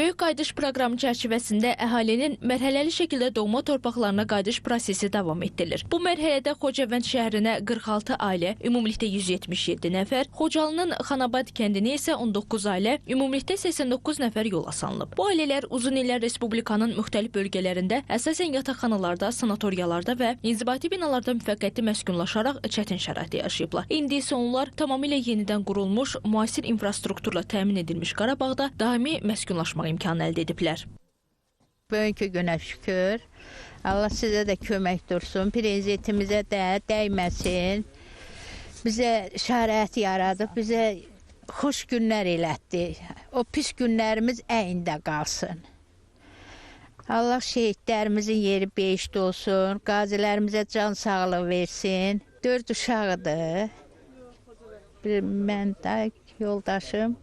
Böyük Qayıdış proqramı çərçivəsində əhalinin mərhələli şəkildə doğma torpaqlarına qayıdış prosesi davam etdirilir. Bu mərhələdə Xocavənd şəhərinə 46 ailə, ümumilikdə 177 nəfər, Xocalının Xanabad kəndinə isə 19 ailə, ümumilikdə 89 nəfər yola salınıb. Bu ailələr uzun illər Respublikanın müxtəlif bölgələrində, əsasən yataqxanalarda, sanatoriyalarda və inzibati binalarda müvəqqəti məskunlaşaraq çətin şəraitdə yaşayıblar. İndi isə onlar tamamilə yenidən qurulmuş, müasir infrastrukturla təmin edilmiş Qarabağda daimi məskunlaşmaq imkanı əldə ediblər. Bugünkü günə şükür. Allah sizə də kömək dursun, prezidentimizə də dəyməsin. Bizə şərait yaradıb, bizə xoş günlər elətdi. O pis günlərimiz əyində qalsın. Allah şehitlərimizin yeri behişt olsun, qazilərimizə can sağlığı versin. 4 uşağıdır. Bir mən də yoldaşım.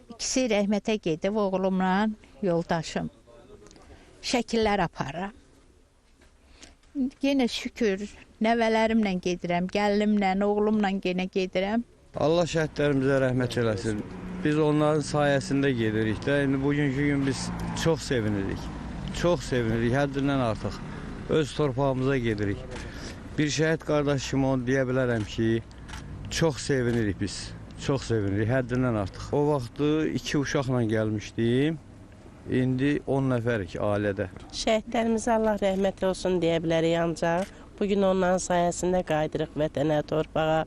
İkisi rəhmətə gedib, oğlumla yoldaşım. Şəkillər aparıram. Yenə şükür, nəvələrimlə gedirəm, gəlinimlə, oğlumla yenə gedirəm. Allah şəhidlərimizə rəhmət eləsin. Biz onların sayəsində gedirik də. İndi bugünkü gün biz çox sevinirik. Çox sevinirik, həddindən artıq. Öz torpağımıza gedirik. Bir şəhid qardaş kimi onu deyə bilərəm ki, çox sevinirik biz. Çox sevinirik, həddindən artıq. O vaxtı 2 uşaqla gəlmişdim. İndi 10 nəfərik ailədə. Şəhidlərimizə Allah rəhmət olsun deyə bilərik ancaq. Bugün onların sayəsində qayıdırıq vətənə, torpağa.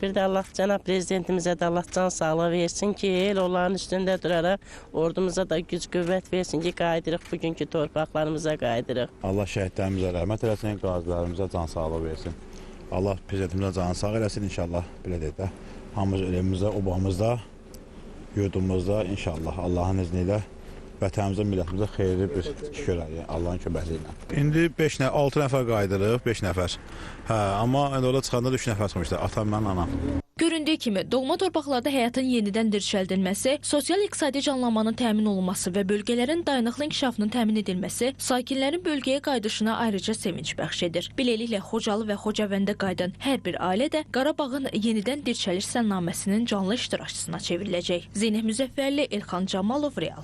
Bir də Allah cənab prezidentimizə də Allah can sağlığı versin ki, elə onların üstündə duraraq ordumuza da güc qüvvət versin ki, qayıdırıq bugünkü torpaqlarımıza qayıdırıq. Allah şəhidlərimizə rəhmət eləsin, qazilərimizə can sağlığı versin. Allah prezidentimizə can sağ eləsin inşallah, belə deyək də. Hamımız elimizdə, obamızda, yurdumuzda inşallah Allahın izni ilə vətənimizə, millətimizə xeyirli bir iş görərik Allahın köməkliyi ilə. İndi 6 nəfər qayıdırıq, 5 nəfər. Hə, amma indi orada çıxanda 3 nəfər çıxmışdı, atam, mən, anam. Göründüyü kimi, doğma torpaqlarda həyatın yenidən dirçəldilməsi, sosial-iqtisadi canlanmanın təmin olunması və bölgələrin dayanıqlı inkişafının təmin edilməsi sakinlərin bölgəyə qayıdışına ayrıca sevinç bəxş edir. Beləliklə, Xocalı və Xocavəndə qayıdan hər bir ailə də Qarabağın yenidən dirçəliş sənnaməsinin canlı iştirakçısına çevriləcək. Zeynəb Müzəffərli, Elxan Camalov, Real.